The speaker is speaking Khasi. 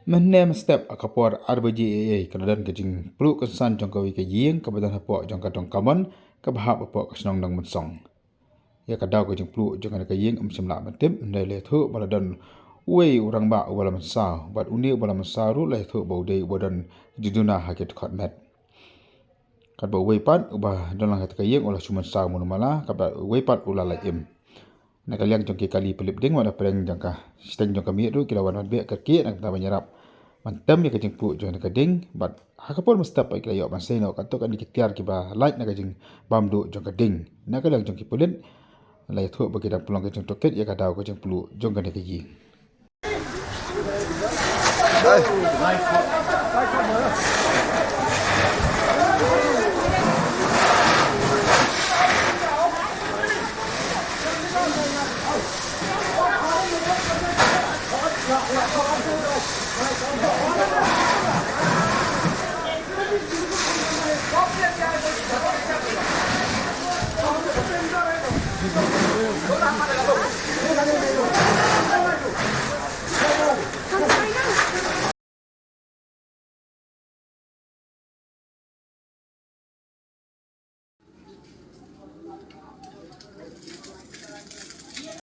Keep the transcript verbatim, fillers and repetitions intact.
Mynne mynstep ha ka por ar baje eiei ka la don ka jingpluh kynsan jong kawei ka ïing kaba don hapoh jong ka dong kamon kaba hap hapoh ka shnong Nongmynsong. Ïa ka daw ka jingpluh jong kane ka ïing ym shym lah ban tip, hynrei la ïathuh ba la don uwei u rangbah uba la mynsaw, bad une uba la mynsaw ruh la ïathuh ba u dei uba don jingduna ha ki dkhot met. Katba uwei pat uba don lang ha kata ka ïing u la shu mynsaw mano mala, katba uwei pat u la lait im. Na ka liang jong ki kali pynlip ding wat la pyrshang jong ka shiteng jong ka miet ruh ki la wan ban beh kyrkieh na ka bynta ban ïarap ban tem ïa ka jingpluh jong ka ding, bad ha ka por mynstep pat ki la ïoh ban sei noh katto katne ki tiar kiba lait na ka jingbam duh jong ka ding. Na ka liang jong ki pulit la ïathuh ba ki dang pynlong ka jingtohkit ïa ka daw ka jingpluh jong kane ka ïing.